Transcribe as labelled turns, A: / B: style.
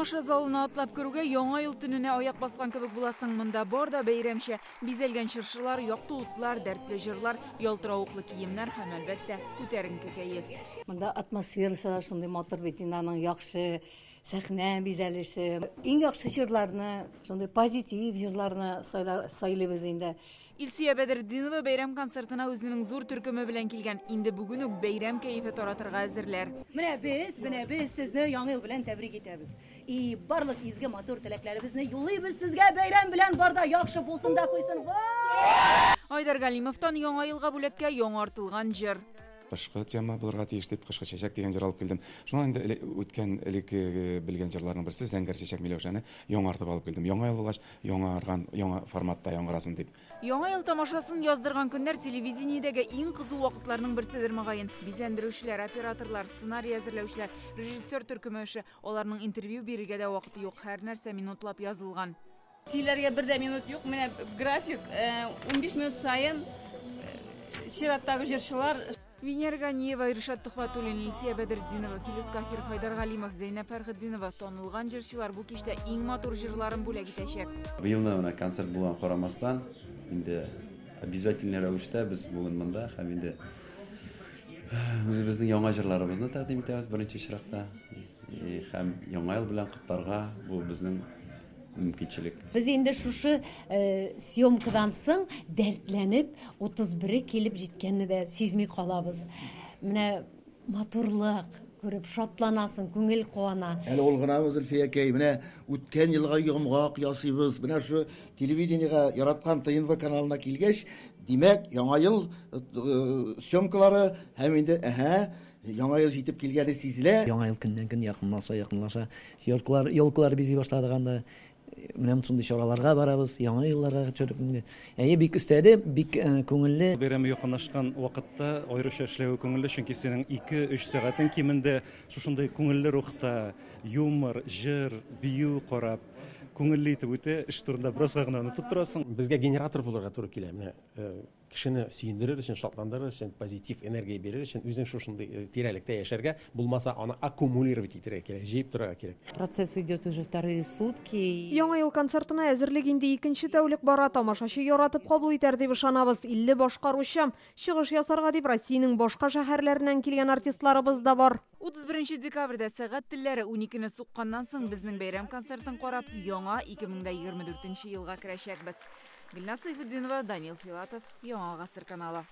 A: Тамаша залына атлап керүгә Яңа ел төненә аяк баскан кебек буласың. Монда бар да бәйрәмчә. Бизәлгән чыршылар, якты утлар, дәртле җырлар, ялтыравыклы киемнәр һәм, әлбәттә, күтәренке кәеф.
B: Монда атмосферасы да шундый матур бит инде, аның яхшы сәхнә бизәлеше. Иң яхшы җырларны, шундый позитив җырларны сайлыйбыз инде.
A: Илсөя Бәдретдинова бәйрәм концертына үзенең зур төркеме белән килгән. Инде бүген үк бәйрәм кәефе таратырга әзерләр.
C: Менә без, менә без сезне Яңа ел белән тәбрик итәбез. И барлык изге матур теләкләребезне юллыйбыз сезгә, бәйрәм белән, бар да яхшы булсын да куйсын.
A: Айдар Галимовтан Яңа елга бүләккә яңартылган җыр.
D: Кышкы тема булырга тиеш дип, Кышкы чәчәк дигән җыр алып килдем. Шуннан инде үткән элекке белгән җырларның берсе Зәңгәр чәчәк Миләүшәне яңартып алып килдем. Яңа ел булгач, яңарган, яңа форматта яңгырасын дип.
A: Яңа ел тамашасын яздырган көннәр телевидениедәге иң кызу вакытларның берседер мөгаен. Бизәндерүчеләр, операторлар, сценарий әзерләүчеләр, режиссер төркеме эше. Аларның интервью бирергә дә вакыты юк, һәр нәрсә минутлап язылган.
E: Сөйләргә бер дә минут юк, менә график, 15 минут саен чираттагы җырчылар.
A: Венера Ганиева, Ришат Тухватуллин, Илсия Бәдретдинова, Филүс Каһиров, Айдар Галимов, Зәйнәб Фәрхетдинова танылган җырчылар бу кичтә иң матур җырларын бүләк итәчәк.
F: Быелны менә концерт булган карамастан, инде обязательный рәвештә без бүген монда һәм инде үзебезнең яңа җырларыбызны тәкъдим итәбез беренче чиратта. Һәм яңа ел белән котларга бу безнең мөмкинчелек.
B: Без инде шушы съемкадан соң дәртләнеп 31-е килеп җиткәнне дә сизми калабыз. Менә матурлык күреп шатланасың, күңел куана.
G: Әле ул гынамы, Зөлфиякәй, менә үткән елга йомгак ясыйбыз. Менә шу телевидениега яраткан ТНВ каналына килгәч, димәк, яңа ел съемкалары һәм инде, әһә, яңа ел җитеп килгәне сизелә.
H: Яңа ел көннән-көн якынлаша, якынлаша. Елкалар, елкалар бизи башладык анда. Менә шундый чараларга барабыз, яңа елларга төшереп инде. Әйе, бик өстәде, бик күңелле.
I: Бәйрәм якынлашкан вакытта аеруча эшләве күңелле, чөнки синең 2-3 сәгатең кимендә шушындый күңелле рухта юмор, җыр, бию карап, күңелле итеп үтә, эш турында беразга гына онытып торасың.
J: Безгә генератор булырга туры килә. Менә кешене сөендерер өчен, шатландырыр өчен, позитив энергия бирер өчен үзең шушындый тирәлектә яшәргә, булмаса аны аккумулировать итәргә кирәк, җыеп торырга кирәк.
K: Процесс идет уже вторые сутки.
L: Яңа ел концертына әзерлек инде икенче тәүлек бара. Тамашачы яратып кабул итәр дип ышанабыз. 50 башкаручы чыгыш ясарга дип Россиянең башка шәһәрләреннән килгән артистларыбыз да бар.
A: 31 декабрьдә сәгать телләре 12-не сукканнан соң безнең бәйрәм концертын карап, яңа 2024 елга керәчәкбез. Гөлназ Сайфетдинова, Данил Филатов, Яңа Гасыр каналы.